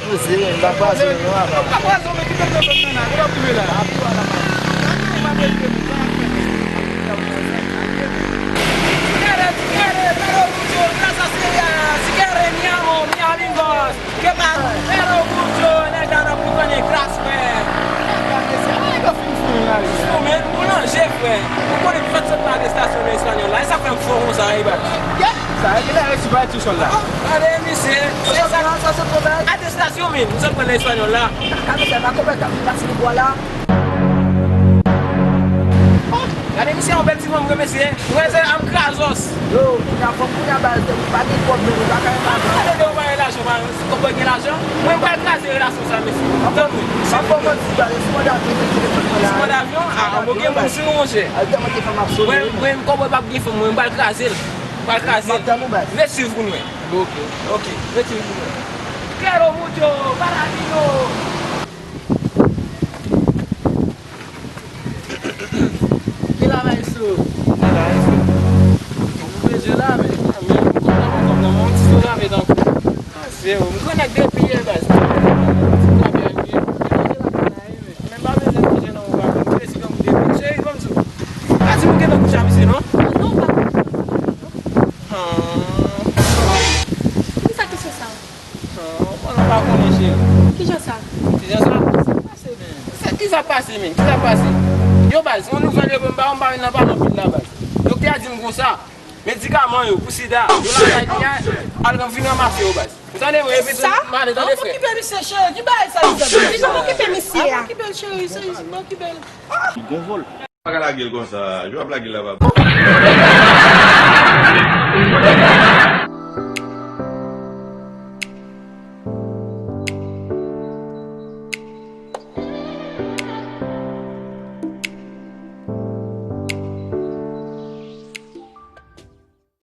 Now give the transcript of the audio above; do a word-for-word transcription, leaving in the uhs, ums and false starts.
Poze, m pa poze non, apa. Ou pa poze, men ki kote w sot nan la? Kote w ap rive la? Ou pa mete m jan ap fè men. Sikere, sikere, pero mucho, gracias, señor. Sikere, mi amo, mi amigos. Ke pa, pero mucho, nèg la nan pou konnen kras, frè. Fou, men, boulanje, frè. Ou konnen m fèk sot nan arestasyon nan Espanyòl la. E sa fè m fò konsa, e ba. Sa, e ki lè resi pa ti sol la. Gade, misye, se sa, sa se pwobèm. Atestasyon, men, m sot pran nan Espanyòl la. Kaka, misye, pa konprann, kaka, misye, li bwa la. Gade, misye, yon bèl ti fanm, mesye. Mwen, se Am Krazòs. Yo, kounye a, fòk kounye a, baz, ou pa gen kòb, men ou pa ka yon lajan. Gade, ou pa gen lajan, pa, kòb gen lajan. Mwen, m pral kraze relasyon sa, mesye. Tann mwen. Sa fò mwen di, baz, sou manda avyon, sou manda avyon. Sou manda avyon? Ah, bon, gen moun sou nou, monchè. Al te mwen te fè m ap sove. Mwen, mwen, kòb mwen p ap gen fanm, mwen, m pral kraze l. M pral kraze l. M ap tann ou, baz. Ret swiv pou nou. Ok. Ok, ret swiv pou nou. Quiero mucho, para ti yo. Ki la, maestro? Ki la, maestro? Ou bezwen la, men. Ah, men, m kontan, m kontan, m ti so la, men, tankou. Ah, se ou. M konnen depi yè, baz. Ti travay, wi. Men m pa bezwen manje non, ou pa konn. Cheri, ban m di w. Pa di m ou gentan kouche a misye, non? Non, pa. Ah. Ki sa ki se sa? Ah, mwen pa konnen, cheri. Kijan sa? Kijan sa? Sa pase, men. Sa, ki sa pase, men? Ki sa pase? Yo, baz, yon nouvèl yo ban m, ba, m pa vin nan pale anpil la, baz. Doktè a di m konsa, medikaman yo pou sida, yo lakay li a, al vin ranmase yo, baz. Ou tande mwen, epi tou, m ale, tande, frè. Kijan m okipe misye, cheri? Ki bagay sa, Lizabeth? Kijan m okipe misye a? Kijan m okipe l, cheri? Se, m okipe l. Li gon vòl. Pa ka lage l konsa. Jan w ap lage l la, papa.